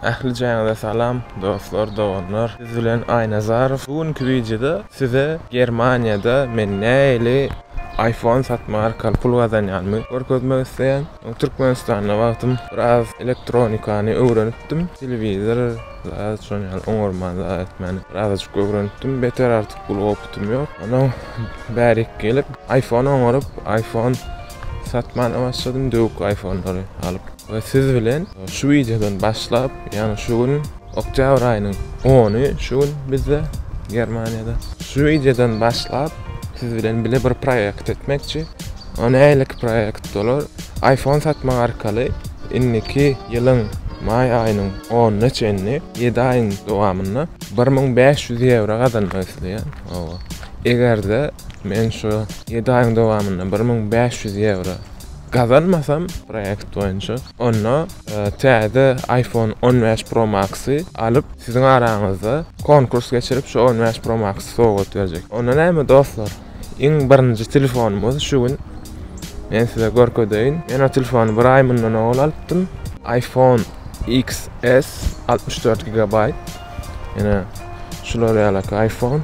Ählijäňize salam dostlar doganlar siz bilen Aýnazarow bu günki wideoda size Germaniýada men nähili iPhone satmak arkaly pul gazanýanymy görkezmek isleýän. Türkmenistanda wagtym biraz elektronikany öwrenipdim. Telewizor zat şon ýaly oňarman zat etmäni birazajyk öwrenipdim. Beter artyk uly opytym ýok. Ondan bärik gelip iPhone oňaryp iPhone satmana başladym döwük iPhone-lary alyp. We siz bilen şu wideodan başlap, ýagny şu gün oktýabr aýynyň ony şu gün bizde Germaniýada. Şu wideodan başlap siz bilen bile bir proýekt etmekçi. O nähiliki proýekt bolar? iPhone satmak arkaly indiki ýylyň maý aýynyň onuna çenli ýedi aýyň dowamynda 1500 ýewro gazanmak isleýän. Hawa. Eger-de men şu ýedi aýyň dowamynda 1500 ýewro gazanmasam proýekt boýunça, onda täze iPhone 15 Pro Max-y alyp, siziň araňyzda konkurs geçirip, şu 15 Pro Max-y sowgat berjek. Onda näme dostlar, iň birinji telefonymyz şu gün men size görkezeýin. Men o telefony bir aý mundan owal alypdym. iPhone XS 64 gigabayt. Ýene şular ýalak iPhone.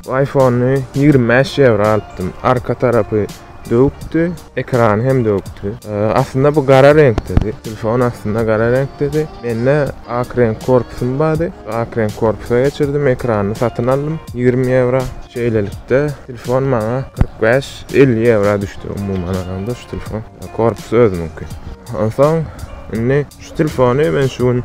Bu iPhone-ny 25 ýewro alypdym. Arka tarapy döwükdi, ekrany hem döwükdi. Aslynda bu gara reňkdedi. Telefon aslynda gara reňkdedi. Mende ak reňk korpusym bardy. Ak reňk korpusa geçirdim, ekranyny satyn aldym 20 ýewro. Şeýlelikde telefon maňa 45-50 ýewro düşdi umuman alanda şu telefon. Korpus özümiňki. Onsoň indi Şu telefony men şu gün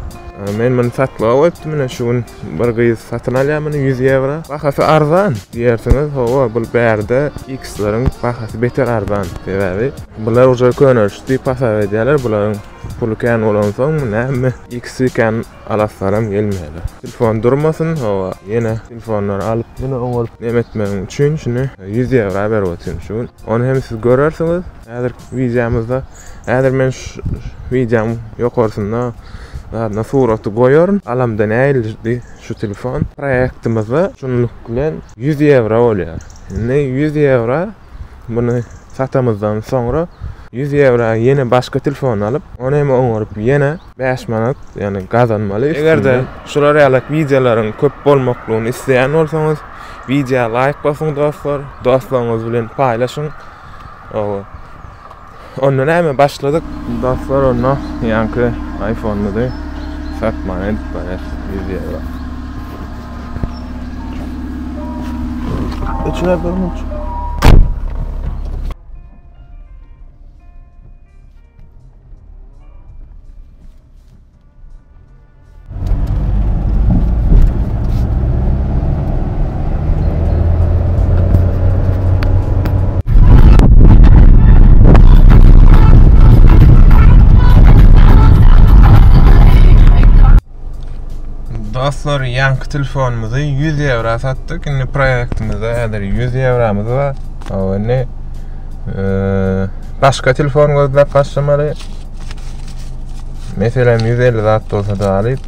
men muny satlyga goýupdym ine şu gün bir gyz satyn alýar muny 100 ýewro. Bahasy arzan diýersiňiz, hawa bul bärde X-leriň bahasy beter arzan. Sebäbi bular uje könelişdi diýip hasap edýärler. Bularyň puly kän bolansoň näme X-i kän alaslaram gelmeýärler. Telefon durmasyn, hawa ýene telefonlary alyp ýene oňaryp neme etmegiň üçin şuny 100 ýewro berip otyryn şu gün. Ony hem siz görersiňiz häzir wideomyzda. Häzir men şu wideoň ýokarsynda zadyna suraty goýaryn. Alamda nähilidi şu telefon. Proýektimizde şunluk bilen 100 ýewro bolýar. Indi 100 ýewro muny satamyzdan soňra 100 ýewro ýene başga telefon alyp, ony hem oňaryp ýene 5 manat, ýagny gazanmaly. Eger-de şular ýaly wideolaryň köp bolmaklygyny isleýän bolsaňyz, wideo laýk basyň dostlar, dostlaryňyz bilen paýlaşyň. Owa. Onda näme başladyk? Dostlar onda ýaňky iPhone-ymyzy satmana edip barýas 100 ýewro. Öçürer görmüş. Dostlar, ýaňky telefonymyzy 100 ýewro satdyk. Indi proýektimizde häzir 100 ýewramyz bar. Indi başga telefon gözläp başlamaly. Meselem 150 zat bolsa da alyp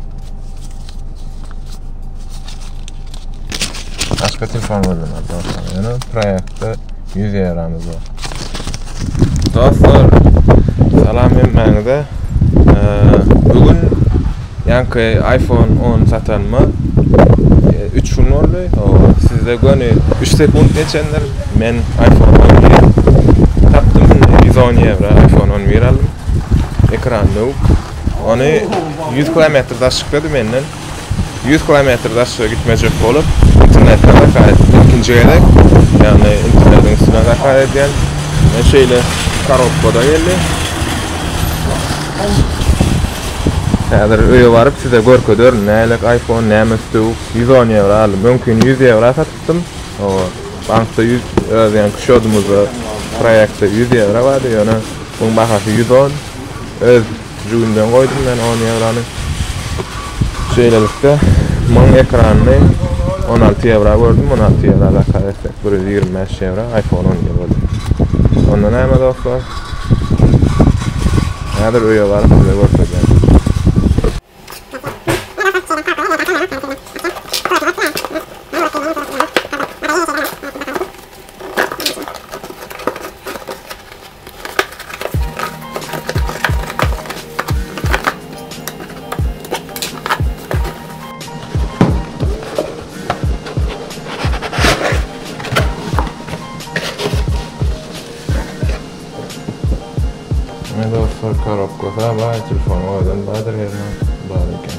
Başka telefon gözlemeli dostlar. Ýöne proýektde 100 ýewramyz bar. Dostlar, salam hemmäňize. Bugün ýaňky iPhone 10 satanyma 3 gün boldy. Sizde göni 3 sekunt geçendir. Men iPhone 11 tapdym. 110 ýewro iPhone 11 aldym. Ekran döwük. Ony 100 kilometr daşlykdady menden. 100 kilometr daşlyga gitmejek bolup, internetden zakaz etdim. Ikinji gezek, ýagny internetiň üstünden zakaz edýän. Men şeýle korobkada geldi. Häzir öýe baryp size görkederin, nälik iPhone, näme döwük. 110 ýewro aldym. Öňkini 100 ýewro satypdym. Hawa, bankda 100, öz ýaňky şodumyzda proýektde 100 ýewro bardy, ýöne Muň bahasy 110. Öz jübimden goýdum men 10 ýewrony. Şeýlelikde, muň ekranyny 16 ýewra gördüm. 16 ýewra zakaz etsek 125 ýewra iPhone 11 bolýar. Onda näme dostlar? Häzir öýe baryp size görkezýän. Korobkasy bar, telefonyň özem bardyr ýerine. Bar eken.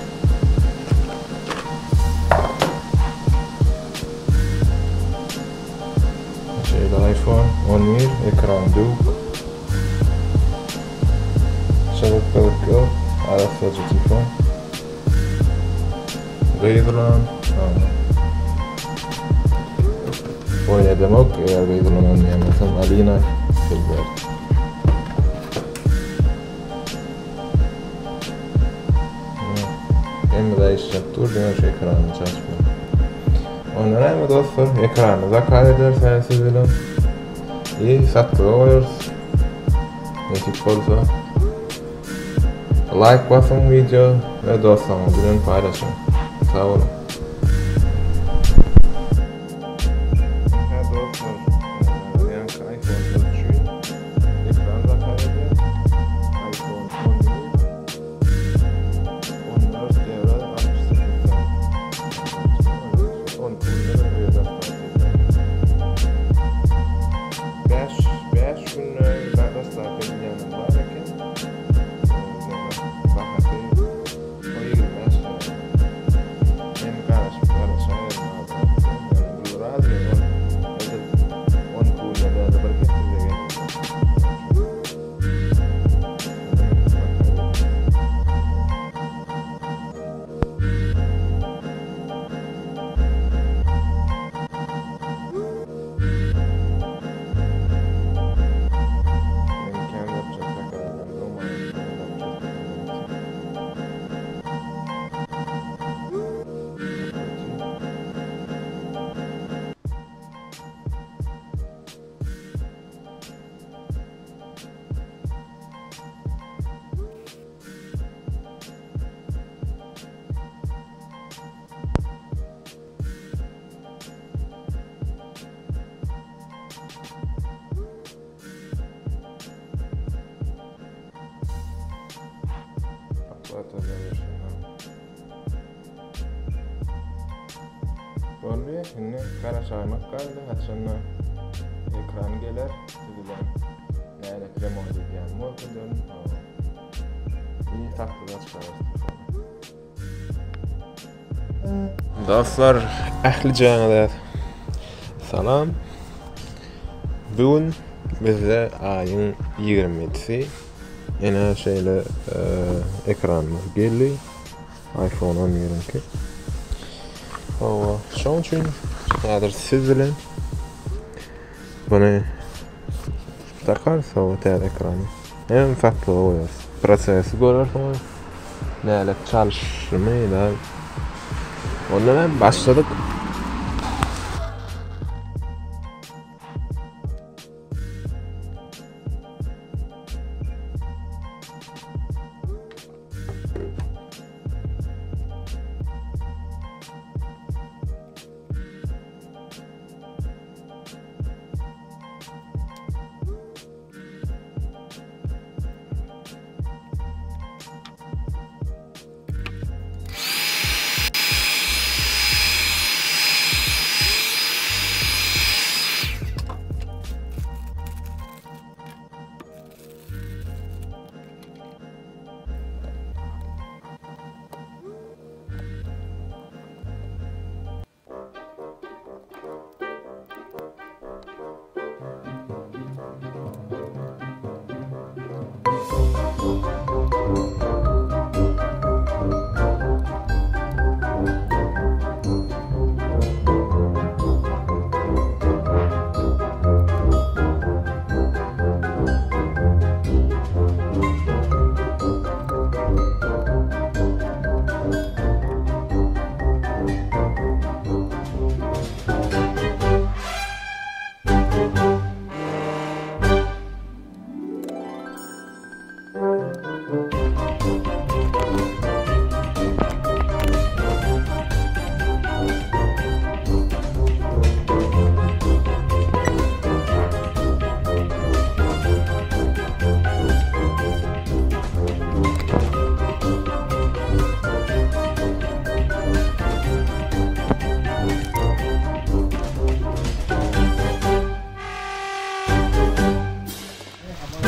Şeýle iPhone 11 ekran döwük. Çyzyk pyzyk ýok. Arassaja telefon. Gyzylan. Oýun edemok, eger gyzylan diýen bolsam Alina Silbert. Hemme de işläp dur, diňe şu ekrany çalyşmaly. Onda näme dostlar, ekrany zakaz ederis siz bilen. I satlyga goýarys. Nesip bolsa. Like basyň wideo we dostlaryňyz bilen paýlaşyň. Sag boluň. Hä dostlar, ýaňky iPhone üçin ekran zakaz edýär. iPhone 11 14 ýewro 68 sent. 12 günde öýe dostaw edýär. 5 5 günde dostaw edilýän bar eken. Bahasy o 25 ýewro. Men garaşyp garaşaýaryn azrak. Ýöne bu raz ol edil 12 günde däl-de bir hepdede geler. Men kän zapçast zakaz edemzok, maňa kän zapçast zakaz edilsin. Boldy, indi garaşaýmak galdy, haçanda ekran geler, siz bilen näle remont edýänim görkezerin. I satlyga çykararys telefony. Dostlar, ählijaňyza salam. Bu gün bizde aýyň 27-si. Ene şeýle ekranymyz geldi. iPhone 11-iňki. Hawa, şoň üçin häzir siz bilen muny takarys hawa täze ekrany. Hem satlyga goýarys. Prosesi görersiňiz. Nälet çalyşymy da. Ondan hem başladyk.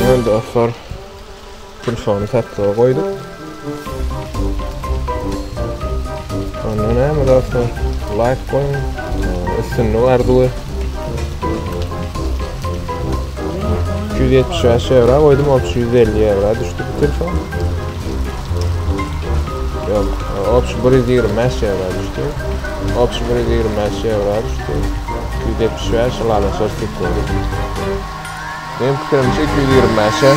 Ýöne dostlar. Telefony satlyga goýduk. Onda näme dostlar? Like goýuň. Üstünlik arzuwy. 275 ýewro goýdum, 350 ýewro düşdi bu telefon. Ýok, obşi 125 ýewro düşdi. Obşi 125 ýewro düşdi. 275 ylalaşarys diýip goýduk. Meň pikirimçe 225-e.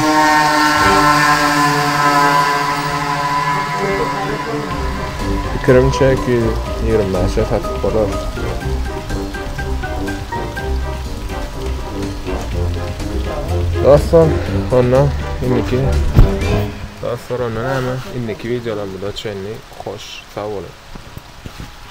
Pikirimçe 225-e satyp bolar. Dostlar, onda indiki Dostlar, onda näme? Indiki wideolarymyza çenli hoş sag boluň.